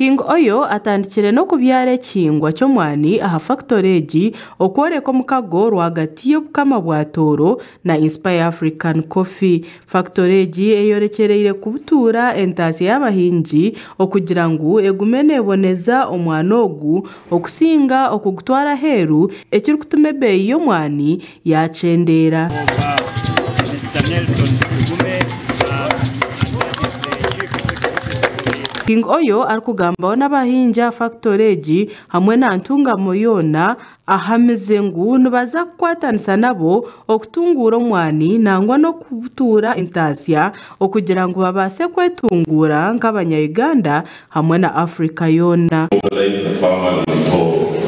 King Oyo atandikire n'okubyara ekihingwa ky'omwani aha fakitore egi okworeka omukago rwagati y'Obukama bwa Tooro na Inspire African Coffee. Fakitore egi eyorekyereire kubutuura entaasya y'abahingi okugira ngu egume neeboneza omwani ogu okusinga okugutwara aheeru ekirikutuma ebeeyi y'omwani yaakyendeera. King Oyo arikugambaho n'abahingi aha fakitore egi hamwe na Ntungamo yoona ahamize ngu nibaza kukwatanisa nabo okutunguura omwani nangwa n'okubutuura entaasya okugira ngu babaase kwetunguura nk'abanya Uganda hamwe na Africa yoona. Mobilize the farmers in Tooro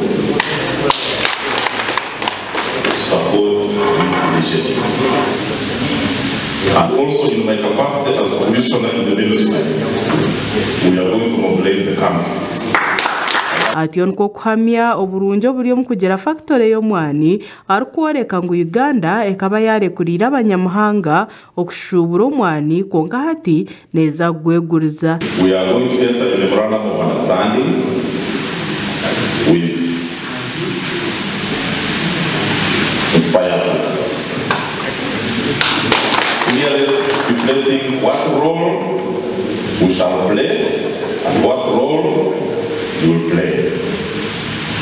to support this initiative and also in my capacity as commissioner in the ministry we are going to mobilize the country. Atyo nikwo kuhamya oburungi oburi omu kugira fakitore y'omwani arikworeka ngu Uganda ekaba yaarekuriire abanyamahanga okushuubura omwani kwonka hati neeza kugweguriza. We are going to enter a memorandum of understanding with Inspire Africa, clearly stipulating what role we shall play and what role you will play.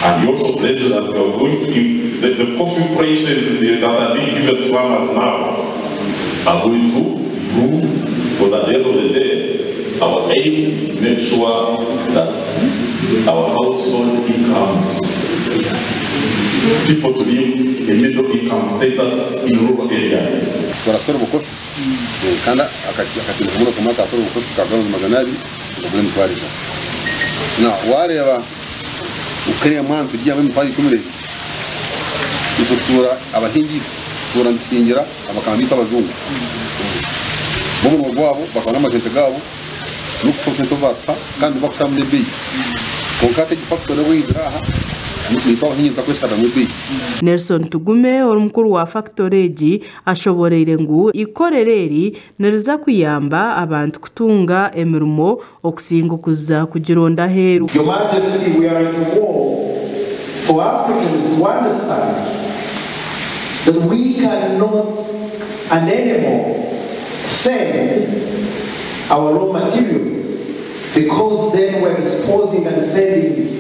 And you also pledge that you are going to, the coffee prices that are being given to farmers now are going to improve, because at the end of the day, our aim is to make sure that our household incomes, people to live in middle income status in rural areas. Barasora obukofi kandi akakintu kamwe kamwe akasora obukofi kagura 200 okagura 100,000. Na wareeba ukariya mwana tugiye mu 100,000 itwe tutura abahingi tutura nituhingira abakama bitu abazungu. Bo mu rwabo bakabona amagente gabo n'ukufunza bata kandi bakushamu n'ebeeyi. Konka ate factory wihindura aha nitwa abahingi nitakweshara mu beeyi. Nelson Tugume ori mukuru wa factory egi ashoboreire ngu ikorero eri niriza kuyamba abantu kutunga emirimo okusinga okuza kugironda aheeru. Your Majesty, we are at war for Africans to understand that we cannot and anymore send our raw materials, because then we're disposing and sending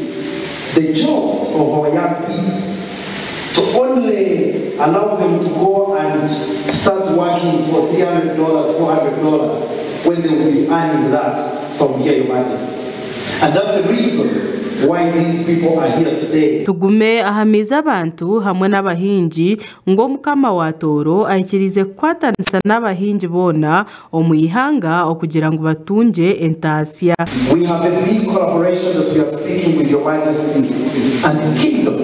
the jobs of our young people to only allow them to go and start working for $300, $400 when they will be earning that from here, Your Majesty. And that's the reason why these people are here today. Tugume ahamize abantu hamwe n'abahingi ngu Omukama wa Tooro aikirize kukwatanisa n'abahingi boona omu ihanga okugira ngu batungye entaasya. We have a big collaboration that we are speaking with Your Majesty and the Kingdom.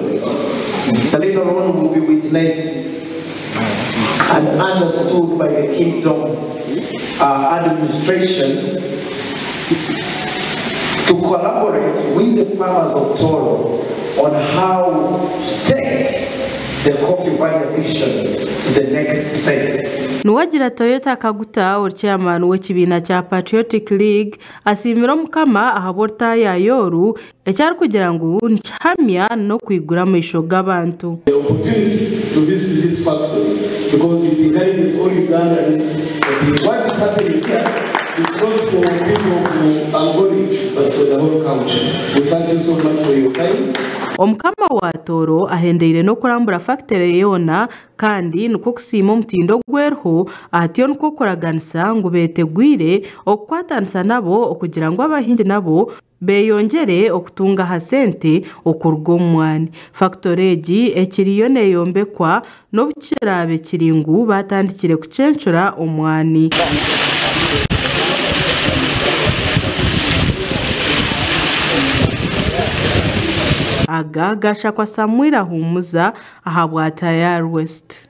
That later on will be witnessed and understood by the Kingdom administration to collaborate with the farmers of Tooro on how to take the coffee value addition to the next step. Nuwagira Toyota Kaguta ori chairman w'ekibiina kya Patriotic League asiimire Omukama ahabw'orutaayaaya ekyarikugira ngu nikihamya n'okwigura amaisho g'abantu. The opportunity to visit this factory because it encourages all Ugandans that what is happening here is not for people of Ankole but for the whole country. We thank you so much for your time. Omukama wa Tooro ahendeire n'okurambura factory yoona kandi nikwo kusiima omutindo gweriho atyo nikwo kuraganisa ngu betegwire okukwatanisa nabo okugira ngu abahingi nabo beyongyere okutunga aha sente okuruga omu mwani. Factory egi ekiriyo neeyombekwa n'obu kiraabe kiri ngu batandikire kucencura omwani. Aga gashakwa Samuel Ahumuza ahabwa Tayari West.